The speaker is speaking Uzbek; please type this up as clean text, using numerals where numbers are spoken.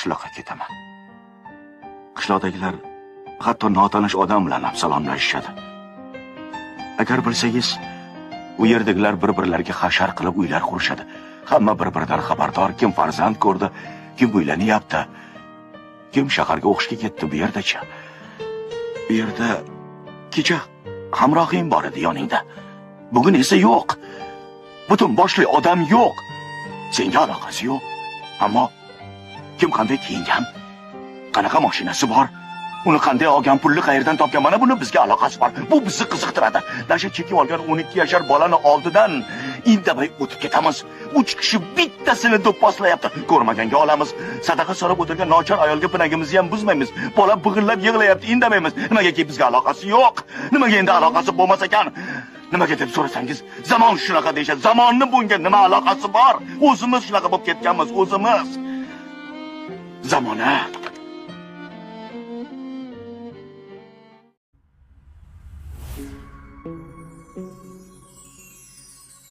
Qishloqqa ketaman. Qishloqdagilar hatto notanish odam bilan ham salomlashishadi. Agar bilsangiz, u yerdagilar bir-birlariga hashar qilib uylar qurishadi. Hamma bir-biridan xabardor, kim farzand ko'rdi, kim uylanyapti, kim shaharga o'qishga ketdi bu yerdacha. Bu yerda kecha hamrohing bor edi yoningda. Bugun esa yo'q. Butun boshli odam yo'q. Senga aloqasi yo'q. Ammo kim qanday kiyingan, qanaqa mashinasi bor, uni qanday olgan, pulni qayerdan topgan, mana buni bizga aloqasi bor. Bu bizni qiziqtiradi. Nasha chekib olgan 12 yashar bolani oldidan indamay o'tib ketamiz. 3 kishi bittasini do'pposlayapti. Ko'rmaganga olamiz. Sadaqa so'rab o'tirgan nochor ayolga pinagimizni ham buzmaymiz. Bola big'illab yig'layapti, indamaymiz. Nimagaki bizga aloqasi yo'q. Nimaga endi aloqasi bo'lmas ekan? Nimaga deb so'rasangiz, zamon shunaqa deyishadi. Zamonni bunga nima aloqasi bor? O'zimiz shunaqa bo'lib ketganmiz, o'zimiz. Zamona.